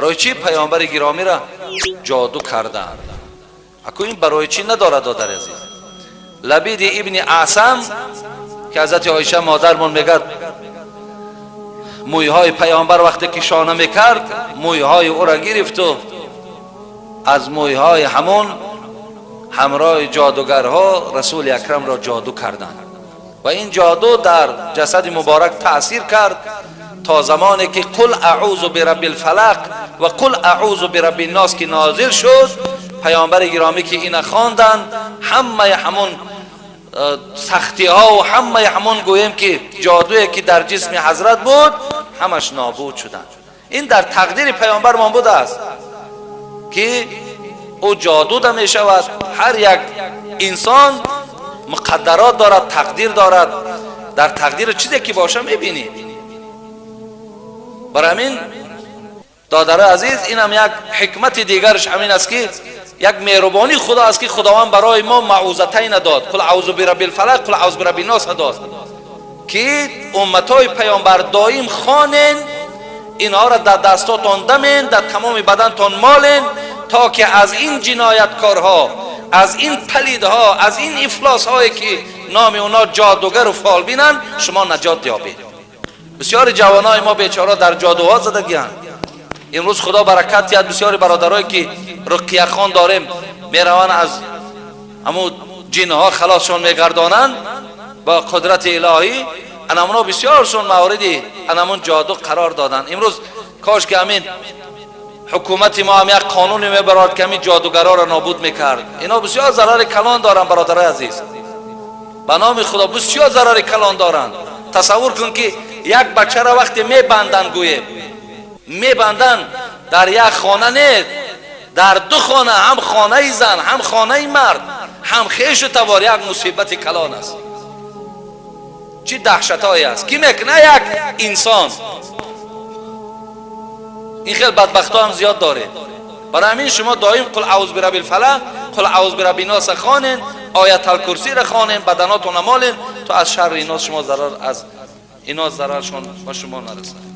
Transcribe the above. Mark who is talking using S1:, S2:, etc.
S1: Барои чӣ паёмбари гиромиро ҷоду карданд? Аку ин барои чӣ надорад, додари азиз? Лабиди ибни Аъсам, ки ҳазрати Оиша модармон мегӯяд, мӯйҳои паёмбар вақте ки шона мекард, мӯйҳои ӯро гирифту аз мӯйҳои ҳамон ҳамроҳи ҷодугарҳо расули акрамро ҷоду карданд ва ин ҷоду дар ҷасади муборак таъсир кард то замоне ки «Қул аъузу бирабби лфалақ» ва «Қул аъузу бирабби ннос» ки нозил шуд, паёмбари гиромӣ ки ина хонданд, ҳамаи ҳамон сахтиҳо ва ҳамаи ҳамон, гӯем ки, ҷодуе ки дар ҷисми ҳазрат буд, ҳамаш нобуд шуданд. Ин дар тақдири паёмбармон будааст, ки ӯ ҷодуда мешавад. Ҳар як инсон муқаддарот дорад, тақдир дорад. Дар тақдири чизе ки боша, мебинӣ. Барои ҳамин, додари азиз, инам як ҳикмати дигараш ҳамин аст, ки як меҳрубонии худо аст, ки худованд барои мо маъузатайна дод, «Қул аъузу бирабби лфалақ», «Қул аъузу бирабби ннос» дод, ки умматҳои паёмбар доим хонен, инҳоро дар дастотон дамен, дар тамоми бадантон молен, то ки аз ин ҷинояткорҳо, аз ин палидҳо, аз ин ифлосҳое ки номи онҳо ҷодугару фолбинанд, шумо наҷот ёбед. Бисёри ҷавонои мо бечора дар ҷодуҳо задагианд. Имрӯз, худо баракат диҳад, бисёри бародарое ки руқияхон дорем, мераванд, аз ҳамун ҷинҳо халосшон мегардонанд бо қудрати илоҳӣ. Анамуно бисёршон мавриди анамун ҷоду қарор доданд. Имрӯз кош ки ҳамин ҳукумати мо ҳам як қонуне мебарад, ки ҳамин ҷодугароро нобуд мекард. Ино бисёр зарари калон доранд, бародарои азиз, ба номи худо, бисёр зарари калон доранд. Тасаввур кун, ки як бачаро вақте мебанданд, гӯем, мебанданд дар як хона не, дар ду хона, ҳам хонаи зан, ҳам хонаи мард, ҳам хешу табор, як мусибати калон аст. Чӣ даҳшатҳое аст, ки мекуна як инсон? Ин хел бадбахтҳо ҳам зиёд доред. Барои ҳамин шумо доим «Қул аъузу бирабби лфалақ», «Қул аъузу бирабби нноса» хонен, Ояталкурсиро хонен, баданотона молен, то аз шарри ино шумо зарар, аз ино зараршон ба шумо нарасад.